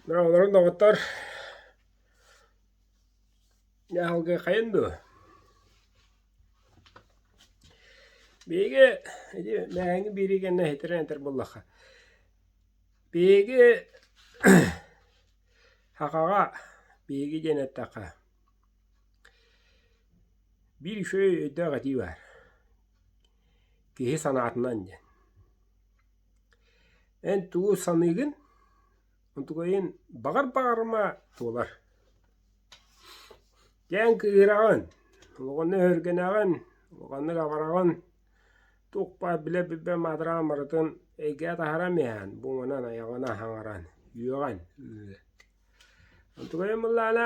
Дорооболоруҥ доҕоттор! Дьаһалга хайын дуо? Биһиги ити мэһээҥҥи биэрии кэннэ ситэрэн этэр буоллахха, биһиги сахаҕа биһиги диэн эттэххэ, биир үчүгэй өйдөөх этии баар: киһи санаатынан диэн. Эн тугу саныыгын, онтукайын баҕар-баҕарыма туолар. Дьээн кыыһыраҕын, улаханнык өһүргэнэҕин, улаханнык абараҕын, туох баар билэр-билбэт маатыраҕын барытын эйгэҕэ таһааран иһэҕин, бу манан айаҕынан хаҥаран, үөҕэн Онтукайын буллаҕына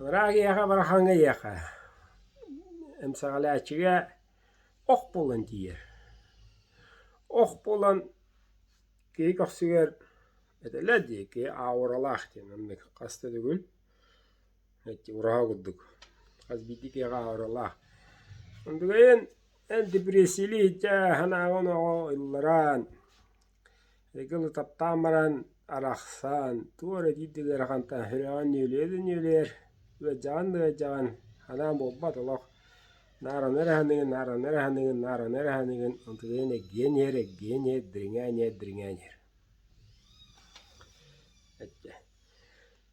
ыраах киһиэхэ барахаҥҥа иһиэххэ, эмсэҕэлээччигэ ох буолан тиийэр. Ох буолан киһи көхсүгэр этэллэр дии киһи ауралаах диэн оннук хас да төгүл ураһа курдук хас биирдии киһиэхэ ауралаах. Онтукайын эн депрессиялыы сылдьа санааҕын оҕо ылларан Эгил таптаан баран арахсан, туох эрэ диир да ыарахантан сүрэҕин нүөлүйэ да нүөлүйэр, ыалдьаҕын да ыалдьаҕын, анаан буолбат олох наараны эрэ саныыгын, наараны эрэ саныыгын, наараны эрэ саныыгын, онтукайын эргийэн иһэр, эргийэн иһэр, дириҥээн иһэр, дириҥээн иһэр. Эттэ.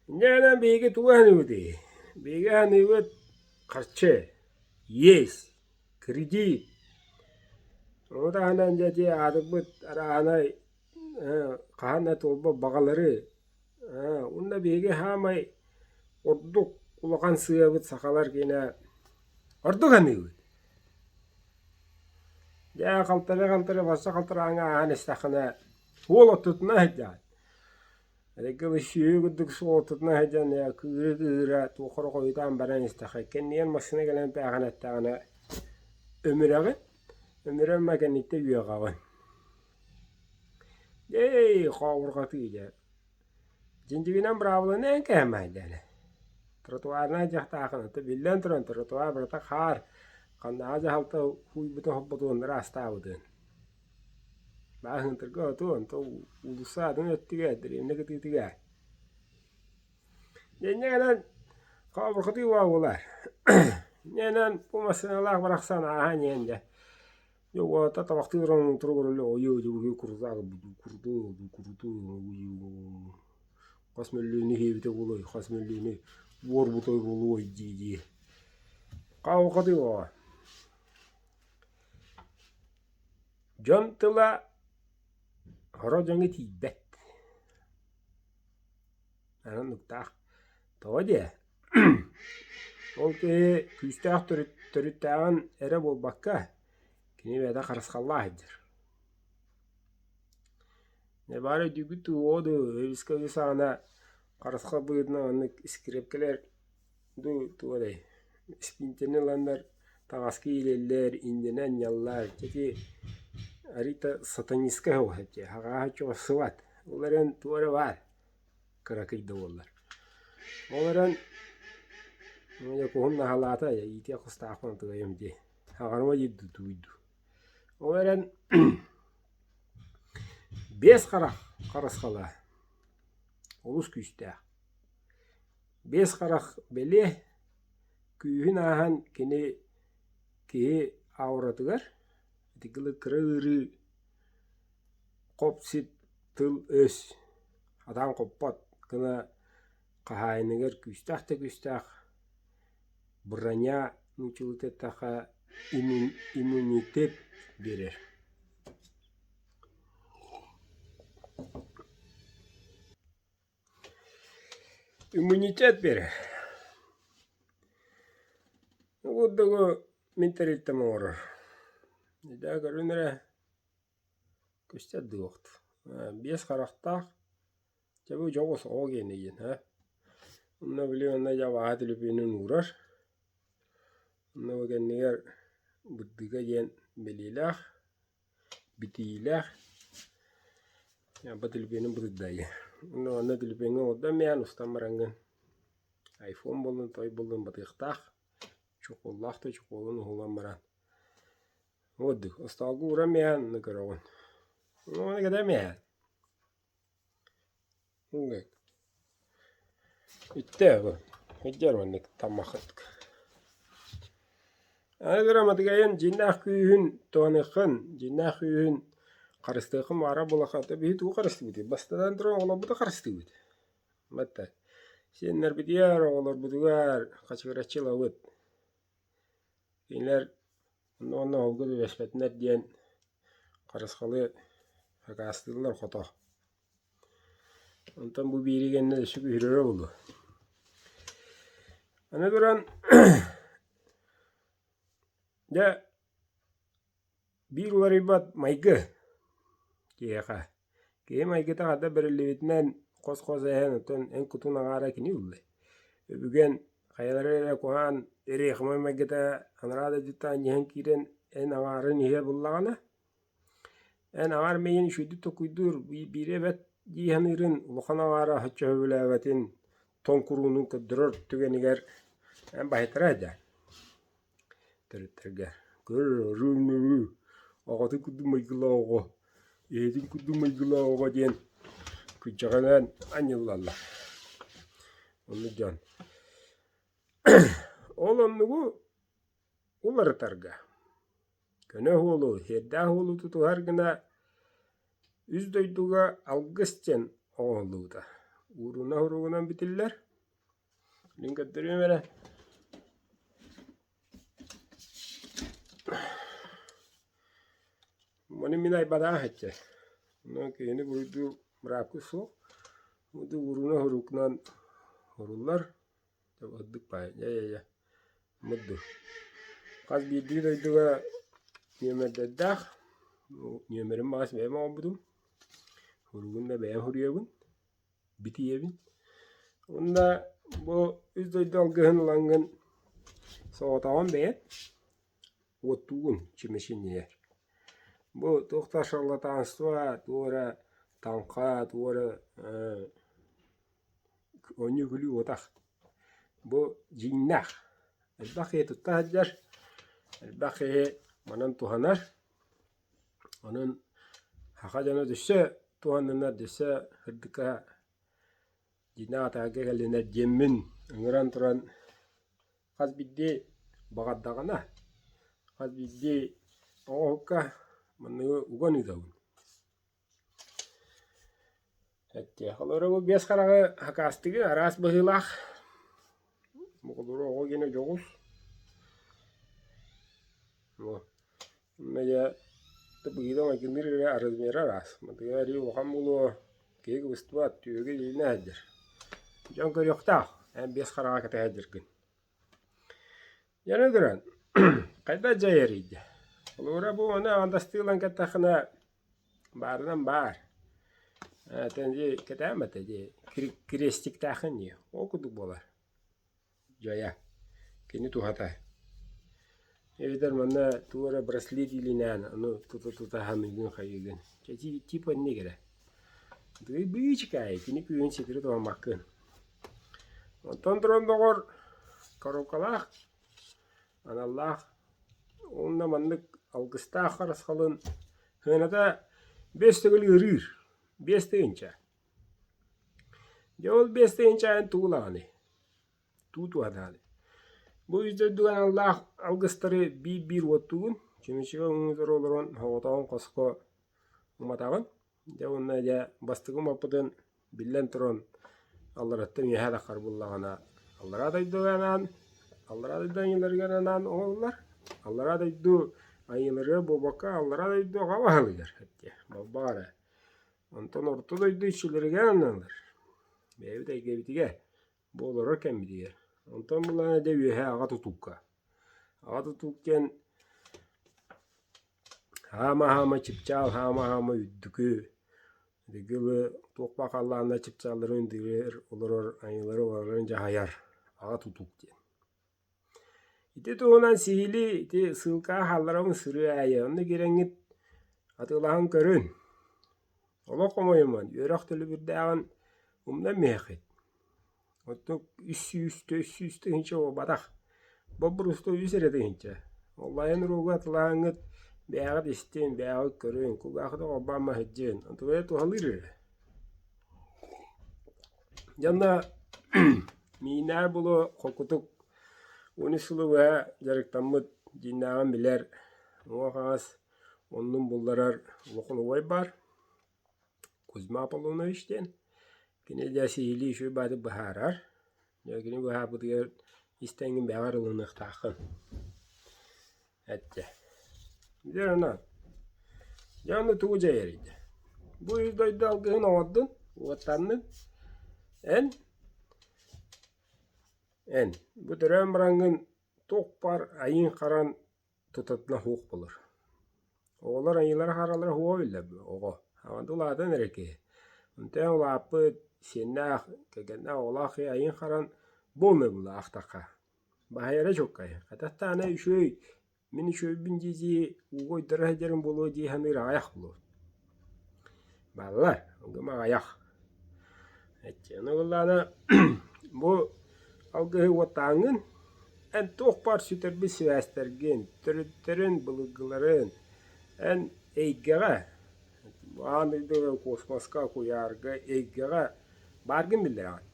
Инньэ гынан биһиги тугу саныыбытый? Биһиги саныыбыт харчы, иэс, Кредит. Ону таһынан дьэ ити аатырбыт арааһынай хаһан да туолбат баҕалары уонна биһиги саамай ордук улахан сыабыт сахалар киэнэ ордук аныыбыт. Дьэ халтары-халтары барса халтарааҥҥа ааһан истэххинэ суол ортотунан сылдьаҕын. Эрэйгэ сүөһү курдук суолтатынан сылдьан кыыһыра-кыыһыра туох эрэ хойутаан баран истэххэ кэннигэр массыына кэлэн пээҕин эттэҕинэ өмүрэҕин, өмүрэн ма кэнниттэн үөҕэҕин. Дьэй хообурҕатыы дьэ. Дьиҥдьигинэн быраабыланы эн кэһэмэйдээни. Тротуарнай дьахтаахын ото биллэн туран тротуар барыта хаар, ханнааҕы дьаһалта хууйбутун-хоппутун ыраастаабытын. Бааһынтырга оту, онтон уулусса атын өттүгэр, дэриэбинэ кытыытыгар. Инньэ гынан хообурҕатыы буолар. Инньэ гынан бу массыыналаах барахсан ааһан иһэн дьэ дьэ уолаттар табахтыы туран туругураллар ойуу дьугуһуу курутаа курутуу курутуу хас мөллүөнү иһиэбитэ буолуой хас мөллүөнү уорбута буолуой дии-дии хаалҕатыы оҕо Дьон тыла хоро дьоҥҥо тиийбэт, оннуктаах. Тоҕо диэ, ол киһи күүстээх төрүттээҕин эрэ буолбакка, кини бэйэтэ харысхаллаах сылдьар. Дьэ баара өйдүүгүт дуу, оо дуу, өбүскэ үс саҕана харысхал быһыытынан оннук скрепкэлэр Ду тугу эрэй испиинтэни ыланнар таҥаска иилэллэр, иннэнэ анньаллар. Ити арыйда сатанинскай оҕо дии, аҕааһа чугасыбат. Ол эрэн туох эрэ баар, кыракый да буоллар. Ол эрэн куһун наһалаата, иитиэх тустаахпын тыгайым дии. Аҕарыма диир дуу тугуй дуу. Ол эрэн биэс харах харысхала олус күүстээх. Биэс харах бэлиэ күүһүн ааһан кини киһи ауратыгар ити кыра ыарыы хоп-сип тыл-өс атаан хоппот гына хаһаайыныгар күүстээх да күүстээх броня нууччалыыта эттэххэ иммунитет биэрэр. Иммунитет биэрэр. Бу курдугу мин тэрилтэм оҥорор. Дьэ көрүн эрэ көстөр дуо Биэс харахтаах дьэ бу дьоҕус оҕо гиэнэ диэн ээ. Онно били онно дьэ абааһы түлүпүөнүн уурар. Онно бу кэннигэр Бырдыыка диэн бэлиэлээх битиилээх бу түлүпүөнүм бытырдайы уонна онно түлүпүөҥҥэ олордон иһэн устан бараҥҥын айфон буоллун той буоллун батыахтаах чохуоллаах да чохуолун уһулан баран ордук остуолга ууран иһэн онно көрөҕүн ону кэтэн иһэн. Иттэ бу сылдьар маннык таммахыт. Аны грамматыгайын дьиҥнээх күүһүн туһаныаххын, дьиҥнээх күүһүн харыстыаххын баҕарар буоллахха, биһи тугу харыстыыбытый? Бастатан туран оҕолорбутун харыстыыбыт. Батта сиэннэрбитигэр, оҕолорбутугар хачыгыраччы ылабыт. Кинилэр онно уонна оһолго түбэспэтиннэр диэн харысхалы сакаастыыллар хото. Онтон бу биири гэннэ өссө күүһүрэрэ буолуо. Аны туран дьэ биир уларыйбат майгы киһиэхэ. Киһи майгыта хата бэриллибитинэн хос-хос эһэн оттон эн кутун аҥаара кини ыллай. Өбүгэн хайалара эрэ куһаҕан эриэхимэй майгыта анараа дойдуттан анньыһан киирэн эн аҥаарын иһэ буллаҕына Эн аҥаар миигин үчүгэйдик толкуйдуур, биири эбэт дии саныырын, улахан аҥаара соччо сөбүлээбэтин, тоҥкуруунун көрдөрөр түгэнигэр эн баһыйтара сылдьаар төрүттэргэ Көр, аҕатын курдук майгылаах оҕо, ийэтин курдук майгылаах оҕо диэн күрдьэҕинэн анньыллаллар. Оннук дьон. Ол оннугу уларытарга Көнө уолу, сиэрдээх уолу тутуһар гына үс дойдуга алгыс диэн оҥоһуллубута. Ууруна уругунан битиллэр. Мин көрдөрүөм эрэ. Маны мин айбатаах этэ. Онон киһини буруйдуур быраапка суох. Бу ууруна уругунан уруллар. Ордук баай. Дьэ-дьэ-дьэ. Мурду. Хас биирдии дойдуга нүөмэрдэрдээх. Нүөмэрин баҕас бэйэм оҥорбутум. Суругун да бэйэм суруйабын, битийэбин. Уонна бу үс дойду алгыһын ылаҥҥын соҕотоҕун бэйэм уоттуугун чимэчинньийэр. Бу туох да шарлатанство, туох эрэ таҥха, туох эрэ Оонньуу-күлүү уотах. Бу дьиҥнээх. Элбэх киһи тутта сылдьар, элбэх киһи манан туһанар. Онон саха дьоно өссө туһаннынар, өссө сырдыкка дьиҥнээх атаҕарга кэллинэр диэммин ыҥыран туран хас биирдии баҕардаҕына, хас биирдии оҥоһукка манныгы уган ыытабын. Эттиэх олору бу биэс хараҕы хакаастыгы араас быһыылаах Оҕолору оҕо гиэнэ дьоҕус Дьэ быһыыта майгынныыр эрэ размера араас Мантыга эрии улахан буолуо киһи кыбыстыбат түөгэ илиинэ сылдьар Дьон көрүөхтээх эн биэс хараҕа кэтэһэ сылдьаргын Дьэ туран хайдах дьайарый дии Холобура бу ону аҥардастыы ылан кэттэххинэ баарынан баар Этэн дии кэтээмэтэ дии крестиктээххин дии ол курдук буолар дьайа кини туһата Эбэтэр манна тугу эрэ браслет илинээн ону тута-тута саныыгын хайыыгын Чэ типа инник эрэ Быычыкаайы кини күүһүн ситири туһаммаккын Онтон туран доҕор коробкалаах аналлаах уонна маннык алгыстаах харысхалын сыаната биэс төгүл ыарыыр, 5000. Дьэ ол 5000 эн тугу ылаҕыный? Туу туһадаҕыный? Бу үс дойдуга аналлаах алгыстары биир-биир уоттуугун, чүмэчигэ уҥуутары олорон соҕотоҕун хоско уматаҕын. Дьэ уонна дьэ бастакы умаппытын биллэн туран аллараттан үөһээ таххар буллаҕына аллараа дойдуга анаан аллараа дойду айыыларыгар анаан оҥоһуллар аллараа дойду айыыларыгар буолбакка аллараа дойду аҕа баһылыгар балбаҕа эрэ онтон орто дойду иччилэригэр аналлар бэйэбит эйгэбитигэр бу олорор кэммитигэр онтон буллаҕына дьэ үөһээ аҕа тутуукка аҕа тутуук диэн Хаама-хаама чыпчаал, хаама-хаама үрдүкү Дыгылы туох баар халлаанна чыпчаалларын үрдүгэр олорор айыылары барыларын дьаһайар аҕа тутук диэн. Ити туһунан сиһилии ити ссылкаҕа хаалларабын сырыы аайы онно киирэҥҥит атыылаһан көрүн. Олох хомойуман, үөрэх төлөбүрдээҕин умнан иһэххит. Оттон 300 300 тыһыынча буолбатах. Боппуруоска үс эрэ тыһыынча. Онлайн уруогу атылааҥҥыт бэйэҕит истиҥ, бэйэҕит көрүҥ, кулгааххытын холбоон сылдьыҥ. Онтукайа туһалыыр эрэ. Дьонно миинээр булу холкутук 13 сылы быһа дьарыктаммыт дьиҥнээҕин билэр, уҥа-хаҥас оннун булларар улахан убай баар. Кузьма Аполлонович диэн. Кини дьэ сиһилии үчүгэй баҕайытык быһаарар. Дьэ кини быһаарбытыгар истэҥҥин бэйэҕэр ылыныахтааххын. Эттэ. Дьэ онон. Дьэ ону тугу дьайарый дэ? Бу үс дойду алгыһын оҥордун, уоттаннын. Эн, эн, бу төрөөн бараҥҥын туох баар айыын-харан тутатына суох буолар. Оҕолор айыылара-харалара суоҕа биллэр оҕо. Аҕата улаатан эрэ киһи. Онтон улааппыт, сиэннээх, кэргэннээх оҕолоох киһи айыын-харан буолмай буолла аахтахха. Баһыйара чуолкай. Хатастаана үчүгэй, мин үчүгэйбин дии-дии ууга уйдара сылдьарым буолуо дии саныыр аҕыйах буолуо. Бааллар, ылгым аҕыйах. Аны буоллаҕына бу алгыһы уоттааҥҥын эн туох баар сүтэрбит сибээстэргин, төрүттэрин, былыргыларын эн эйгэҕэ, аан дойдуга, космоска, куйаарга, эйгэҕэ бааргын биллэрэҕин.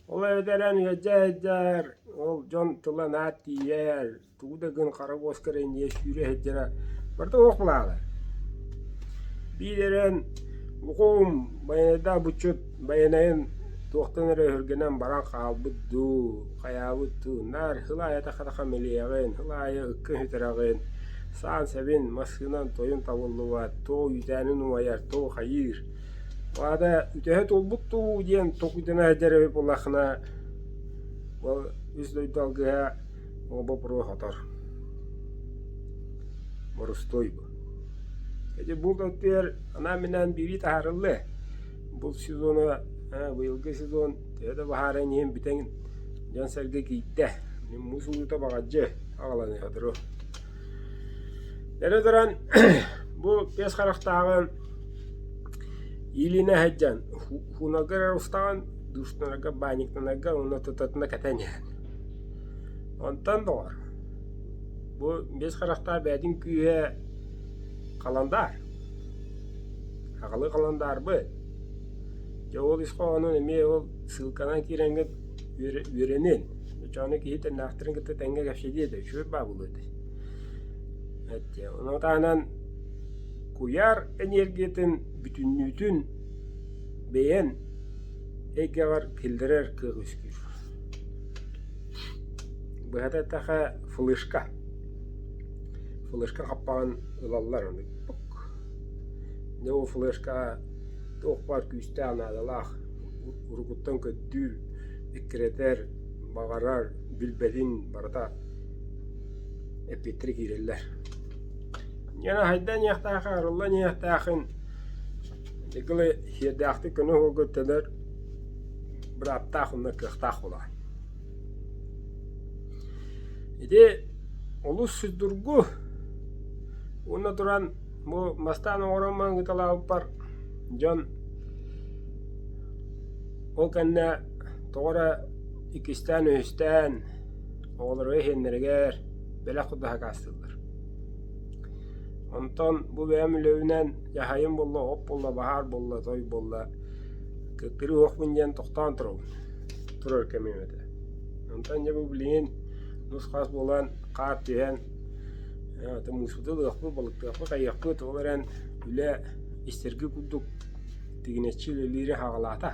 Ол эбэтэр эн ыалдьа сылдьар, ол дьон тыла наар тиийэр, тугу да гын хара уоска эрэ инньэ сүүрэ сылдьара барыта уох былаалар. Биир эрэн Лукум Байанайдаах булчут Байанайын туохтан эрэ өһүргэнэн баран хаалбыт дуу, хайаабыт дуу, наар сыл аайы тахха-тахха мэлийэҕин, сыл аайы ыккын сүтэрэҕин, саан-сэбин, массыынан тойун табыллыбат, туох үүтээнин умайар, туох хайыыр. Аата үтэһэ туолбут дуу диэн толкуйдана сылдьар эбит буоллаххына, ол үс дойду алгыһа ол боппуруоһу хотор. Борустуой бу. Ити булт өттүгэр анаан-минээн биэрии таһаарыллыа. Булт сезона быйылгы сезон төһө да баһааран иһин бүтэн дьон-сэргэ киирдэ. Муус уута баҕадьы аҕалан сотору. Эрэ туран бу биэс харахтааҕын Илиинэ сылдьан хуунарга эрэ устаҕын, душтанарга, баанньыктанарга уонна тутатына кэтэн иһэн. Онтон доҕор, бу биэс харахтаах бэйэтин күүһэ халандаар. Аҕалыы халандаарбыт. Дьэ ол ис хоһоонун эмиэ ол ссылканан киирэҥҥит үөрэнин. Оччоҕуна киһи тэннээхтэрин кытта тэҥҥэ кэпсэтиэ этэ, үчүгэй баа буолуо этэ. Ону таһынан куйаар энергиятын бүтүннүүтүн бэйэн эйгэҕэр киллэрэр кыах үөскүүр. Быһата эттэххэ, флешка. Флешка хаппаҕын ылаллар ону Дьэ ол флешкаҕа туох баар күүстээх наадалаах урукуттан көрдүүр, эккирэтэр, баҕарар, билбэтин барыта эппиэттэрэ киирэллэр. Дьэ хайдан иһиэхтээхин, арыллан иһиэхтээхин дьыгылы сиэрдээхтик көнө суолга үктэнэр бырааптаах уонна кыахтаах буолаҕын. Ити олус судургу уонна туран бу бастаан оҥорон ыыталаабыппар дьон ол кэннэ тоҕо эрэ иккистээн-үһүстээн оҕолоругар иһиэннэригэр бэлэх курдук сакаастыыллар. Онтон бу бэйэм үлэбинэн дьаһайым буолла, оп буолла, баһаар буолла, той буолла, кыттырыы уохпун диэн тохтоон турабын, турар кэмим этэ. Онтон дьэ бу билигин нус-хас буолан, хаар түһэн, мууспутун ылыахпыт, балыктыахпыт, айыахпыт, ол эрэн үлэ истэргэ курдук тигинэччи үлэлиири саҕалаата.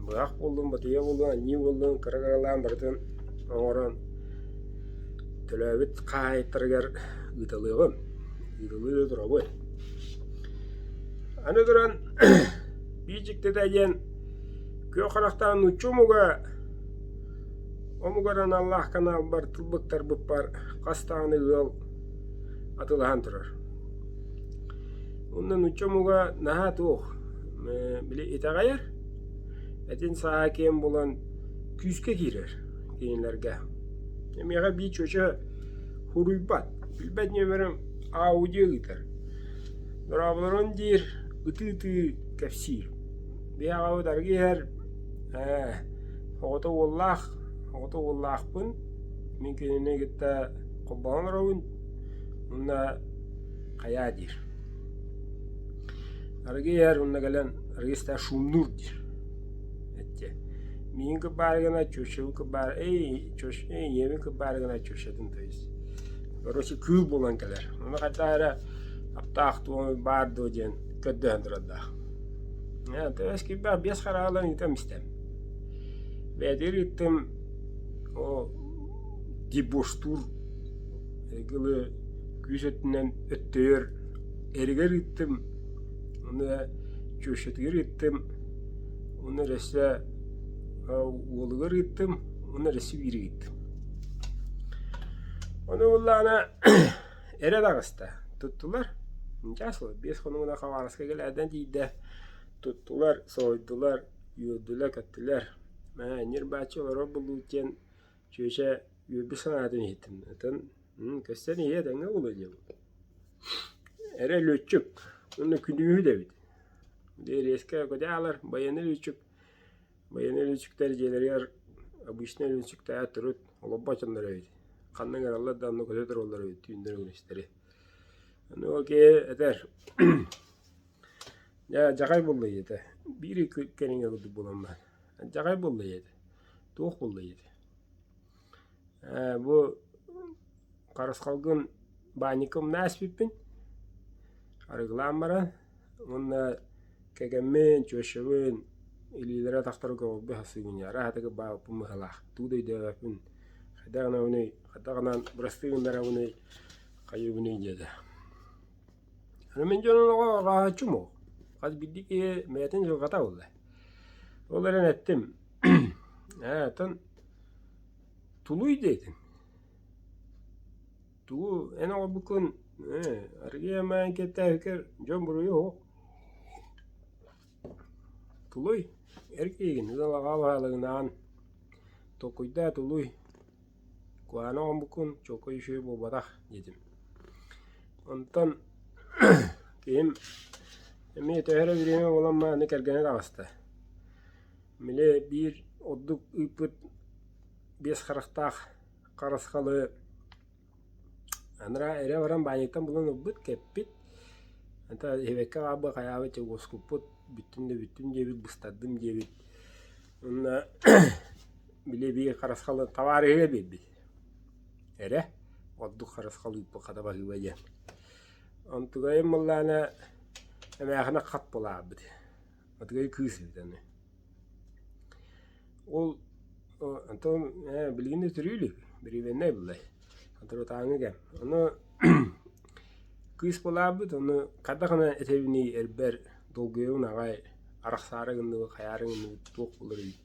Быһах буоллун, батыйа буоллун, анньыы буоллун, кыра-кыралаан барытын оҥорон төлөөбүт хаһаайыттарыгар ыыталыаҕым, ыыталыы да турабын. Аны туран биир дьиктитэ диэн күөх харахтаах нуучча омуга омугар аналлаах каналбар тылбыттарбыппар хас даҕаны ыал атыылаһан турар. Уонна нуучча омуга наһаа туох били итэҕэйэр, этин сааһа киэн буолан күүскэ киирэр кинилэргэ. Миэхэ биир чүөчэ суруйбат, билбэт нүөмэрим аудио ыытар. Дорооболорун диир, ытыы-ытыы кэпсиир. Биһи аҕабыт арыгы иһэр, ээ, оҕото уоллаах, оҕото уоллаахпын, мин кинини кытта холбоһон олоробун, уонна хайаа диир. Арыгы иһэр уонна кэлэн арыгы истэ шумнуур диир. Эттэ. Миигин кырбаары гына чүөчэбин кырбаары эй чүөч эй ийэбин кырбаары гына чүөчэтин то есть. Короче кыыл буолан кэлэр. Ону хайдах эрэ аптаах туом баар дуо диэн көрдөһөн турардаах. Ээ төбөс киирбэх биэс хараҕынан ыытам истэм. Бэйэтигэр ыыттым о дебоштуур эгилы күүс өттүнэн өттөйөр эригэр ыыттым уонна чүөчэтигэр ыыттым уонна өссө уолугар ыыттым уонна өссө биири ыыттым. Ону буллаҕына эрэ таҕыста туттулар чаас биэс хонугунан Хабаровскай кэлээдэн тиийдэ туттулар соһуйдулар үөрдүлэр-көттүлэр ээ ньир-бааччы олорор буоллубут диэн чүөчэ үөрбүт санаатын иһиттим атын көстөн иһиэ этэҥҥэ буолуо диэбит эрэ лүөччүк уонна күнүүһүт эбит Дэриэскэ көтө байыаннай лүөччүк байыаннай лүөччүктэр дьиэлэригэр обычнай лүөччүктээх төрүт олорбот дьоннор эбит ханна ыҥыраллар да онно көтө тураллар эбит түүннэри күнүстэри ону ол киһи этэр дьэ дьаҕай буолла ийэтэ биир кэриҥэ курдук буолан баран дьаҕай буолла ийэтэ туох буолла ийэтэ Ээ бу харысхалгын баанньыкка умна ааспыппын, арыгылаан баран уонна кэгэммин, чүөчэбин илиилэрэ атахтара көҕүлбүт хасыыбын арааһа баабыппын быһалаах, тугу да өйдөөбөппүн, хайдах гынабыный, хайдах гынан бырастыы гыннарабыный, хайыыбыный диэтэ. Аны мин дьон олоҕо арааһаччым ол, хас биирдии киһи бэйэтин дьылҕата буолла. Ол эрэн эттим, ээ оттон Тулуй диэтим. Тугу эн оҥорбуккун ээ аргыый амаан кэттээбиккэр дьон буруйа суох. Тулуй, эр киһигин ыал аҕа баһылыгынаан толкуйдаа тулуй, куһаҕаны оҥорбуккун чуолкай үчүгэй буолбатах диэтим. Онтон киһим эмиэ төһө эрэ бириэмэ буолан аны кэргэнэ таҕыста. Били биир ордук ыыппыт биэс харахтаах харысхалы анараа эрэ баран баанньыктан булан ылбыт, кэппит. Ата иһибэккэ хаалбыт, хайаабыт дьэ уоскуппут, бүттүм да бүттүм диэбит, быстардым диэбит. Уонна били биир харысхалы табаарыһыга биэрбит. Эрэ ордук харысхал ыыппыт хата баһыыба диэн. Онтугайым буоллаҕына эмээхинэ хат буолаабыт. Атыгай кыыс эбит аны. Ол онтон ээ билигин да төрүү илик, беременнай буллай. Соторутааҥҥы кэм. Ону кыыс буолаабыт, ону хайдах гына этэбиний эрбэр долгуйабын аҕай арахсаары гынныбыт, хайаары гынныбыт, туох буолар эбит.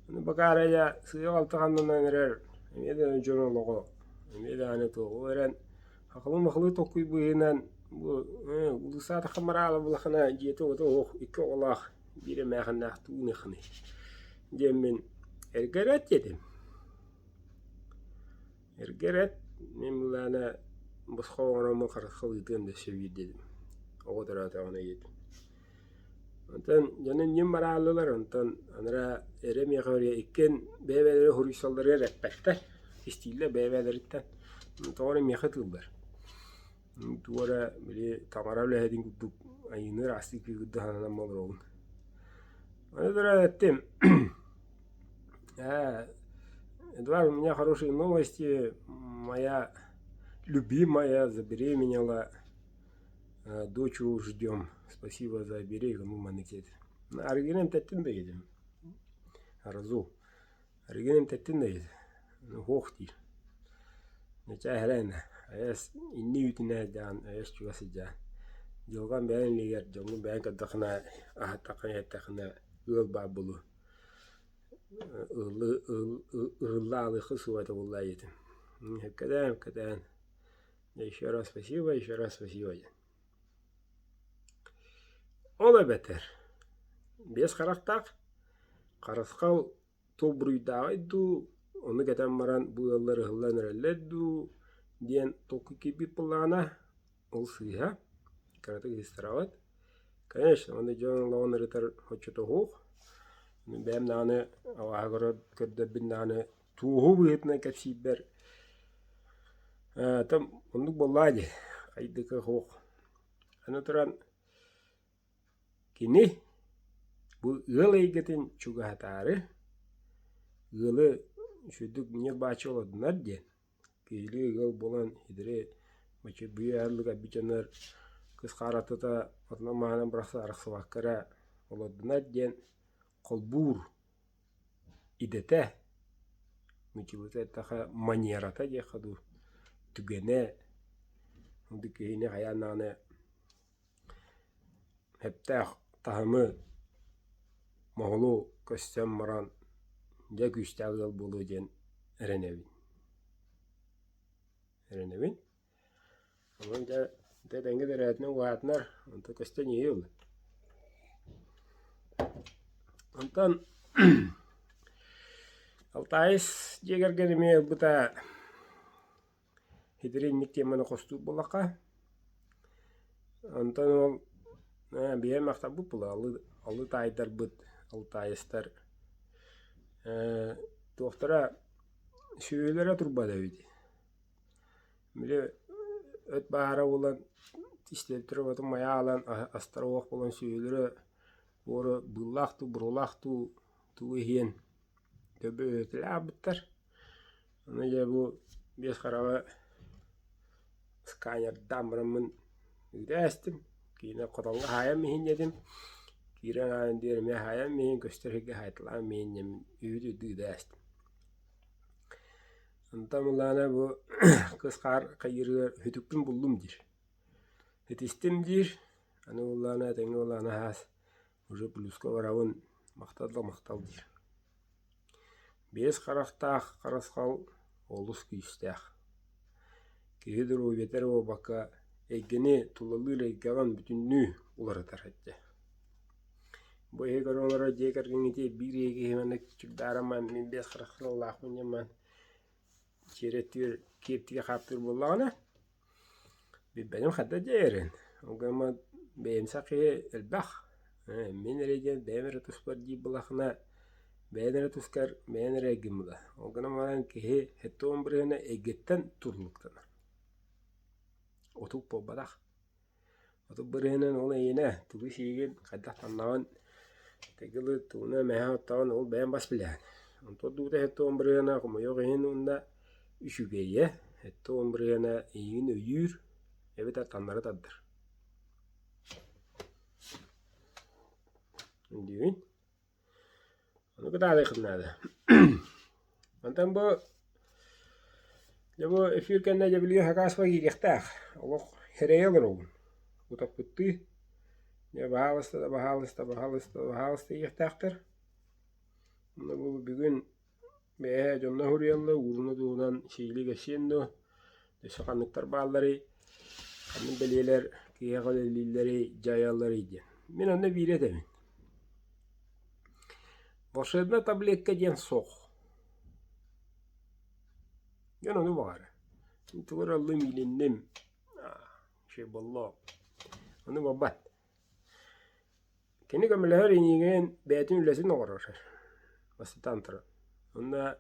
Ону пока арай сыыһа-халты ханнанан эрэр, эмиэ да дьон олоҕо, эмиэ даҕаны туох ол эрэн Хахылы-махылы толкуй быыһынан бу уулуссаатахха мараала булахына дьиэтэ-уота оһох икки оҕолоох биир эмээхиннээх тууныахыный диэммин эргэ эрэт диэтим. Эргэ эрэт мин былаана босхо оҥороммун харысхал ыытыам да сөбүй диэтим. Оҕо төрөөтөҕүнэ диэтим. Онтон дьонум ньим барааллылар, онтон анараа эрэ миэхэ өрө иккиэн бэйэ-бэйэлэрэ суруйсалларыгар эппэттэр, истииллэр бэйэ-бэйэлэриттэн. Тоҕо эрэ миэхэ ытыыллар. Тугу эрэ били таҥара үлэһитин курдук айыыны ыраастыы кыыһырда сананан олоробун. Аны туран эттим ээ Эдуард, у меня хорошие новости, моя любимая забеременела Дочу ждем. Спасибо за оберег, ну маннык диэтэ. Арыгыны эмтэттим да диэтим. Арзу. Арыгыны эмтэттим да диэтэ. Суох диир. Чэ эһэлээн эйэс инни үүтүнэ сылдьаҕын, эйэс чугас сылдьаҕын. Дьылҕан бэйэҥ илиигэр, дьоҥҥун бэйэҥ көрдөххүнэ, аһаттаххына, иһэттэххинэ ыал баар буолуо. Ыһылла аалыахха суох этэ буоллаа диэтим. Кэтээн, кэтээн Еще раз спасибо, еще раз спасибо диэн. Ол эбэтэр биэс харахтаах харысхал туох буруйдааҕый дуу, ону кэтэн баран бу ыаллар ыһыллан эрэллэр дуу диэн толкуй киирбит буоллаҕына, ол сыыһа, кыратык ыыстарабыт. Конечно, аны дьон олоҕун ырытар оччото суох. Бэйэм даҕаны абааһы көрөр көрдөрбүн даҕаны туоһу быһыытынан кэпсиирбэр Ээ, там оннук буоллаа дии, хайдыка суох. Аны туран. Кини бу ыал эйгэтин чугаһатаары, ыалы үчүгэйдик ньир-бааччы олордунар диэн, киһилии ыал буолан итири быйаарлык абитянар кыс хааратыта отунан маһынан бырахса арахсыбакка эрэ олордунар диэн холбуур идэтэ, нууччалыыта эттэххэ манерата диэххэ дуу, түгэнэ киһини хайаан даҕаны Сөптөөх таһымы, моһолу көстөн баран дьэ күүстээх ыал буолуо диэн эрэнэбин. Эрэнэбин. Онон дьэ дьэ тэҥҥэ төрөөтүнэн уһаатынар онто көстөн иһиэ ылла. Онтон Алтаайыс дьиэ кэргэн эмиэ ылбыта Итири инник тиэмэни хостуур буоллахха, онтон ол ээ биһиэхэ махталбыт буолуо алы алы таайдарбыт, алтаайыстар ээ туохтара сүөһүлэрэ турбат эбит. Били өт баара буолан истиэптэрэ уотун майа аалан астара уох буолан сүөһүлэрэ буора быыллаах дуу, буруолаах дуу тугу иһиэн төбө-өтөлөөх Ону дьэ бу биэс хараҕы сканердаан бараммын ыыта ээстим. Киинэ хотоҥҥо хаайан иһин диэтим. Киирэн аан диэри эмиэ хаайан иһин көстөр сиргэ хаайталаан иһин диэммин үүт ыыта ээстим. Онтон ыллаҕына бу кыс хаар хайыырыгар сүтүкпүн буллум диир. Итистим диир, аны ыллаҕына этэҥҥэ ыллаҕына хаас уже плюска барабын махтал да махтал диир. Биэс харахтаах харысхал олус күүстээх. Киһи доруобуйата эрэ буолбакка, эйгэни тулалыыр эйгэҕин бүтүннүү уларытар этэ. Бу эһиги көрөн олорор дьиэ кэргэҥҥитигэр биир киһи маннык чугдаарыман мин биэс харахтаахпын диэн Сиэрэттиир киэптигэ хааттыыр буоллаҕына, билбэтим хайдах дьайарын. Ол гынан бэйэмсэх киһи элбэх. Мин эрэ диэн бэйэм эрэ туспар диир буоллаххына, бэйэн эрэ тускар бэйэн эрэ эйгин була. Ол гынан баран киһи 70 бырыһыана эйгиттэн тутулуктанар. Отук буолбатах. Отут бырыһынан ол эйиэнэ тугу сиигин, хайдах таннаҕын, тыгылы тууна мэһэ оттоҕун ол бэйэм бас билэҕин. Онтон дуута 70 бырыһына хомойуох иһин уонна үчүгэйэ 70 бырыһына эйигин өйүүр эбэтэр таннары тардар. Диибин. Ону кытаатыаххын наада. Онтон бу дьэ бу эфир кэннэ дьэ билигин Хакаспа киириэхтээх. Олох сэрэйэ олоробун. Утаппыттыы. Дьэ баһаалыста да баһаалыста, баһаалыста да баһаалыста диэхтээхтэр. Онно бу бүгүн бэйэ дьонно суруйаллар, ууруна туһунан сиһилии кэпсиэм дуо? Өссө ханныктар баалларый, ханнык бэлиэлэр киһиэхэ үлэлииллэрий, дьайалларый диэн. Мин онно биири этэбин. Волшебная таблетка диэн суох. Дьон ону баҕарар. Тугу эрэ ыллым, иилинним, үчүгэй буолла. Ону буолбат. Кини көмөлөһөр инигин бэйэтин үлэтин оҥорор, бастатан туран. Уонна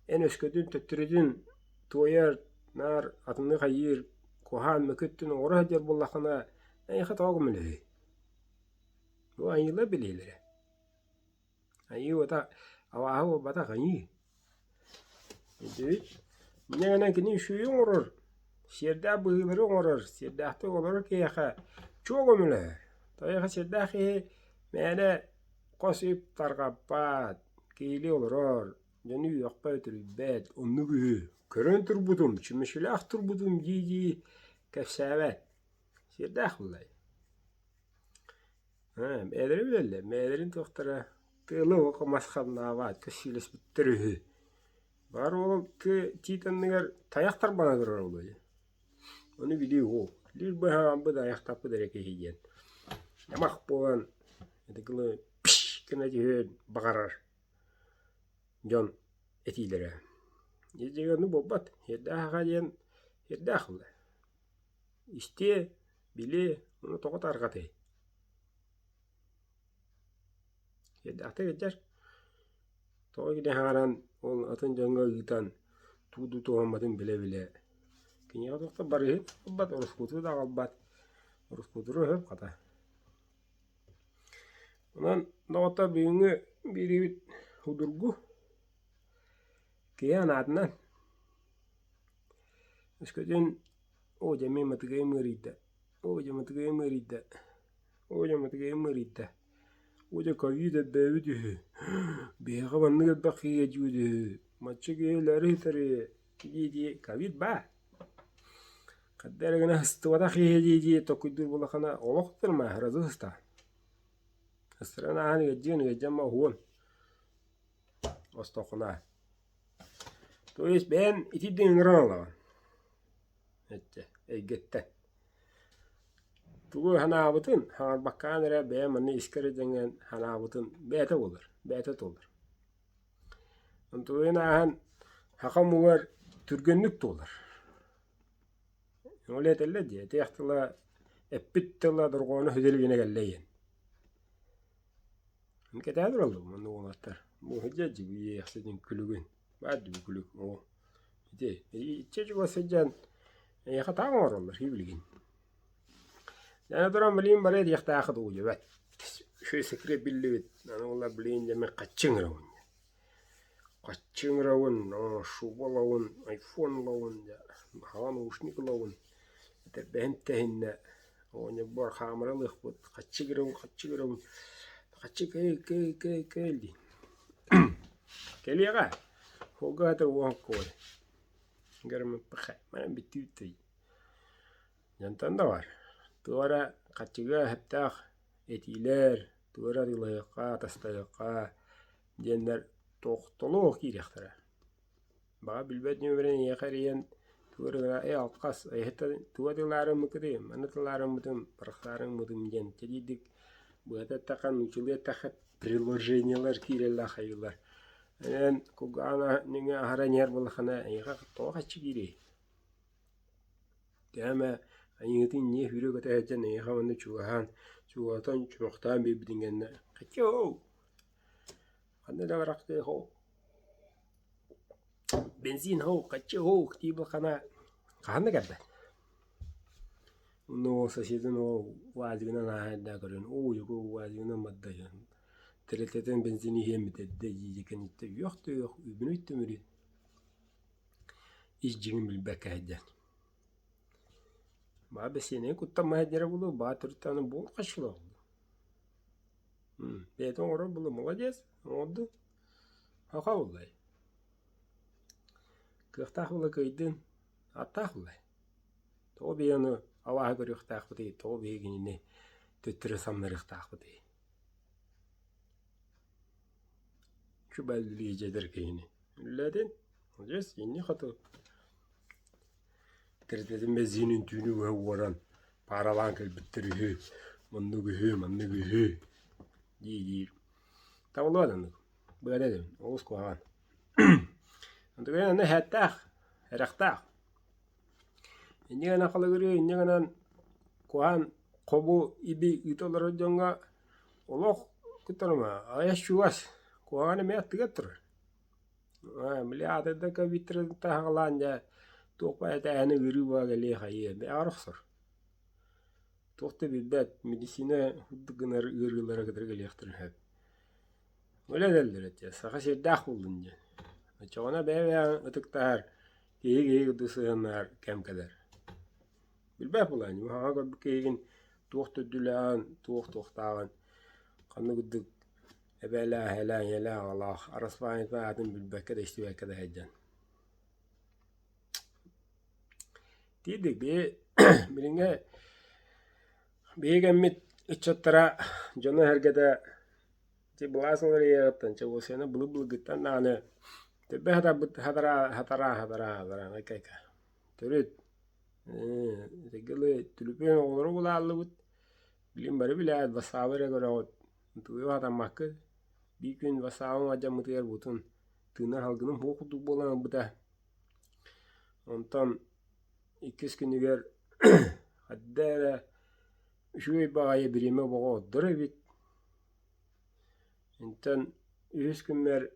эн өскөтүн төттөрүтүн туойар, наар атыны хайыыр, куһаан мөкү өттүн оҥоро сылдьар буоллаххына, эйиэхэ тоҕо көмөлөһүөй? Бу айыылар билиилэрэ. Айыы уота абааһы буолбатах айыы. Өйдүүбүт? Инньэ гынан кини үчүгэйи оҥорор, сиэрдээх быһыылары оҥорор, сиэрдээхтик олорор киһиэхэ чуо көмөлөһөр. Тойоха сиэрдээх киһи мээнэ хос үп тарҕаппат, киһилии олорор, дьону үөхпэт, үтүрүйбэт, оннук үһү. Көрөн турбутум, чүмэчилээх турбутум дии-дии кэпсээбэт. Сиэрдээх буоллай. Ээ, бэйэлэрэ билэллэр, бэйэлэрин туохтара тыалы оһоххо мас хамнаабат, көссүүлэспиттэр үһү. Баар уол тыа тиит анныгар тайах тарбана турар буолуо дии. Ону билии уол, биир быһаҕаммыт айахтаппыт эрэ киһи диэн ньамах буолан ити гына пш гына түһүөн баҕарар дьон этиилэрэ. Дьэ ону буолбат, сиэрдээх аҕа диэн сиэрдээх буолар. Истиэ, билиэ, ону тоҕо тарҕатый? Сиэрдээхтик илдьэр. Тоҕо кини аһаран ол атын дьоҥҥо ыытан туу дуу туһамматын билэ-билэ киниэхэ туох да барыһы ылбат, ороскуоту да аҕалбат, ороскуотура өһөп хата. Онон доҕоттор бүгүҥҥү биэриибит судургу, киһи анаатынан. Өскөтүн оо дьэ эмиэ матыгыйым ыарыйда, оо дьэ матыгыйым ыарыйда, оо дьэ матыгыйым ыарыйда, оо дьэ ковид элбээбит үһү, биһиэхэ маннык элбэх киһи дьиибит үһү, мачча киһи өлөөрү сытар үһү дии-дии ковид баар. Хайда эрэ гына сыстыбатах киһи дии-дии толкуйдуур буоллаххына олох да сразу сыстаҕын. Сыстаран ааһан ыалдьыан ыалдьан уһуон остоххуна. То есть бэйэн итирдэн ыҥыран ылаҕын эччэ эйгэттэн. Тугу санаабытын хаҥарбаккаан эрэ бэйэм манна искэ эрэ дьэҥҥэн санаабытын бэйэтэ буолар, бэйэтэ туолар. Онтугун ааһан саха омугар түргэнник туолар. Ол этэллэр дии, этиэх тыла эппит тыла дорҕооно сүдүрүгүнэ кэллэ диэн. Кэтээн тураллар манна уолаттар. Муоһа дьиҥ күлүгүн баар дии күлүк оо ити иччэ чугас сылдьан эйиэхэ таах оҥороллор һии билигин. Аны туран билигин бары этиэхтээххит угуйабат. Үчүгэй секрет биллибит. Аны буоллар билигин дьэ мин хаччы ыҥырабын. Хаччы ыҥырабын, шуба ылабын, айфон ылабын, хаҕа наушник ылабын, этэрбэһим тэһиннэ, оҕонньорбор хаамыра ылыахпыт, хаччы ыҥырабын, хаччы ыҥырабын, хаччы кэл кэл кэл кэл дии. Кэлиэҕэ, холгаата уон куой. Гэрмиппэхэ, манан бүттүүттэй. Дьонтон да бар, туох эрэ хаччыга сөптөөх этиилэр, тугу эрэ атыылаһыахха, атастаһыахха диэннэр тохтолуох киириэхтэрэ. Баҕа билбэт нүөмэрин эйиэхэ эрийэн тугу эрэ гына «Ээ алҕас эһиттэн тугу атыылаарыммыккытый, маны атыылаарыммытым, барахсаарыммытым» диэн чэдиирдик быһата эттэххэ, нууччалыы эттэххэ приложениелар киирэллэр хайыылар. Эн кулгааҕын нөҥүө аһара иһэр буоллаххына эйиэхэ тоҕо хаччы киириэй? Төһө эмэ айыытын ньиэ сүүрэ-көтө сылдьан эйиэхэ уонна чугаһаан, чугаһатан чумахтаан биэрбитин кэннэ «Хаччы-оу, ханна да барахтыах-оу, бензин-оу, хаччы-оу» дии буоллаххына хаһан да кэлбэт. Онно уол соседын уол УАЗигынан ааһа эрдээх көрөн «Оо, дьэ УАЗигынан барда» диэн тэрилтэтин бензин иһиэн бүтэрдэ дии кэнниттэн үөх да үөх, үбүнүй да үмүрүй ис дьиҥин билбэккэ сылдьан. Баа бэсиэнэйи куттаммат сылдьара буолуо, баа төрүттэҕинэ буол хаччылаах буолуо. Бэйэтэ оҥорор буолуо, молодец, оҥорду. Саха буоллай. Кыахтаах буола кыайдын, ааттаах буоллай. Тоҕо биһиги ону абааһы көрүөхтээхпитий, тоҕо биһиги кинини төттөрү самнарыахтаахпытый? Чубаллыы дьэдэр киһини. Үллээтин, дьэс, инни хоту. Тэрилтэтин бензинин түүнү быһа уоран, пааралаан кэлбиттэр үһү, оннук үһү, маннык үһү дии-диир. Табыллыбат оннук. Быата этэбин, олус куһаҕан. Онтукайын онно эһээттээх, эрэхтээх. Инньэ гынан халыгырыы, инньэ гынан куһаҕан хобу иби ыыта олорор дьоҥҥо олох куттаныма, айас чугас, куһаҕан эмиэ аттыгар турар. Били аатырда көбүттэрин таһаҕалаан дьэ туох баайа этээһини ыарыы буола кэлиэ хайыа бэйэҕэр охсор. Туох да билбэт медицина курдук гынар ыарыылара кытары кэлиэхтэрин сөп. Үлэ этэллэр этэ саха сиэрдээх буоллун диэн. Оччоҕуна бэйэ-бэйэҕин ытыктаһар, киһи киһи курдук сыһыаннаһар кэм кэлэр. Билбэт буолаҕын, хаҥа көрбүт киһигин туох төрдүлээҕин, туох туохтааҕын, ханнык курдук эбээлээх, эһээлээх, ийэлээх, аҕалаах араспаанньатын аатын билбэккэ да истибэккэ да сылдьан. Тиийдик биһи билиҥҥи биһиги кэммит ыччаттара дьоно-сэргэтэ ити былаас уларыйыаҕыттан чэ уосуйаны былыр-былыргыттан даҕаны төрбө хатарбыт хатараа хатараа хатараа хатараа төрүт Итиги түлүпүөн оҕолоро булааллыбыт, билигин бары билээт бассаабы эрэ көрөҕүт, тугу сатаммаккыт. Биир күн бассаабым алдьаммытыгар бутун тыынар салгыным суох курдук буолан ылбыта. Онтон иккис күнүгэр хайда эрэ үчүгэй баҕайы бириэмэ бөҕө ордор эбит. Онтон үһүс күммэр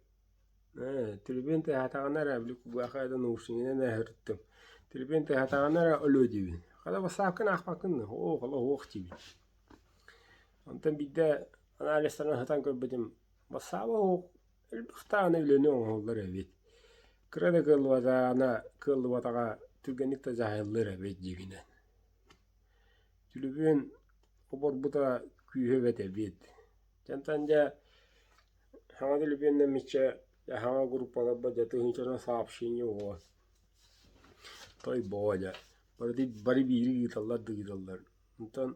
Ээ, түргэн тыаһаатаҕына эрэ, били кулгаахха да наушнигынан эрэ сырыттым. Түргэн тыаһаатаҕына эрэ өлүө диибин. Хата бассаапкын аахпаккын дуо? Оо, холо суох диибин. Онтон биирдэ анализтарын сытан көрбүтүм бассааба суох элбэх даҕаны үлэни оҥоһуллар эбит. Кыра да кыаллыбатаҕына кыаллыбатаҕа түргэнник да дьаһайыллар эбит дьиҥинэн. Түлүпүөн оборбута күүһэ эбэт эбит. Дьонтон дьэ саҥа түлүпүөннэммиччэ саҥа группаларба дьэ тыһыынчанан сообщение буолуо. Той-боо дьэ бары бары биири ыыталлар да ыыталлар. Онтон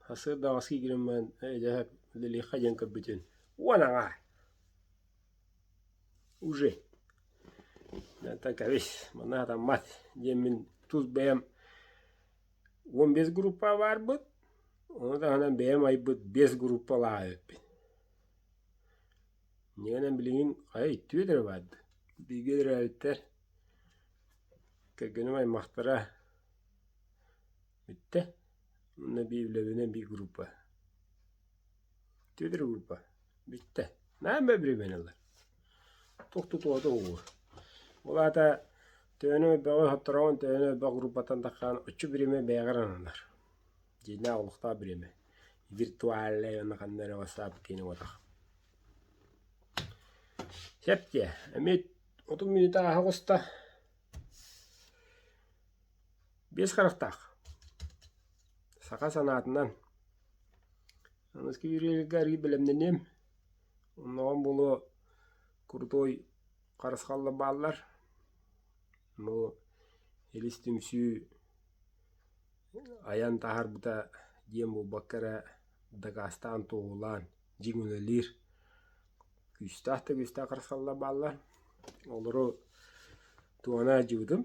сарсыарда аҕыска киирэн баран ээ дьэ үлэлиэххэ диэн көрбүтүн уон аҥаар уже Онтон кэбис манна сатаммат диэммин тус бэйэм 15 группа баарбыт, ону таһынан бэйэм айбыт биэс группалаах эбиппин. Инньэ билигин хайа үттүө эрэ баар дуу, бииргэ төрөөбүттэр, кэргэним аймахтара бүттэ. Уонна биир үлэбинэн биир группа. Үттүө эрэ группа бүттэ. Наһаа бириэмэни ылар. Туох тутуота уһуур. Ол аата төһөнү элбэҕи хотторооҕун, төһөнү элбэх группаттан таххан оччо бириэмэ бэйэҕэр ананар. Дьиҥнээх олохтоох бириэмэ. Виртуальнай уонна ханна эрэ WhatsApp киэнэ буотах. Сөп диэ. Эмиэ 30 мүнүүтэ ааһа оҕуста. Биэс харахтаах. Саха санаатынан. Аныгыскы үөрүүлэргэ арыый бэлэмнэниэм. Оннооҕун буолуо крутой харысхаллар бааллар. Бу Илис түмсүү айан таһаарбыта диэн буолбакка эрэ дакаастаан туоһулаан дьиҥ үлэлиир күүстээх да күүстээх харысхаллар бааллар. Олору туһана сылдьыбытым.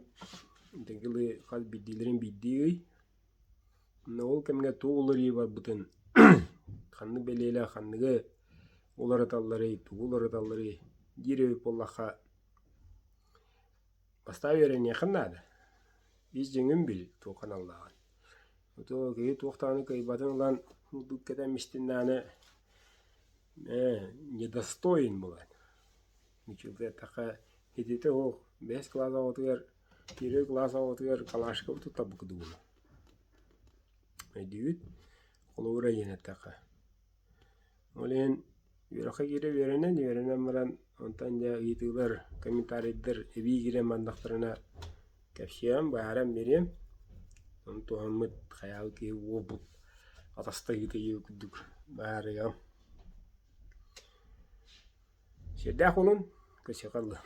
Итинки хас биирдиилэрин биирдии ый. Ол кэмҥэ туох уларыйыы барбытын, ханнык бэлиэлээх ханныгы уларыталларый, тугу уларыталларый диир эбит буоллахха, бастаан үөрэниэххин наада. Ис дьиҥин бил туох аналлааҕын. Ото киһи туох даҕаны кыайбатын ылан курдук кэтэн истиннэҕинэ ээ недостоин буолан. Үчүгэй эттэххэ ититэ суох бэһис кылаас оҕотугар первый кылаас оҕотугар калашников туттарбыккыт буолуо. Өйдүүгүт? Холобура диэн эттэххэ. Ол иһин үөрэххэ киирэ үөрэнэн, үөрэнэн баран онтон дьэ ыйытыылар, комментарийдар эбии киирэн бардахтарына кэпсиэм, быһааран биэриэм. Ону туһаммыт хайаабыт киһи уопут атастаһыыта курдук быһаарыам. Сиэрдээх буолун, көрсүөххэ дылы.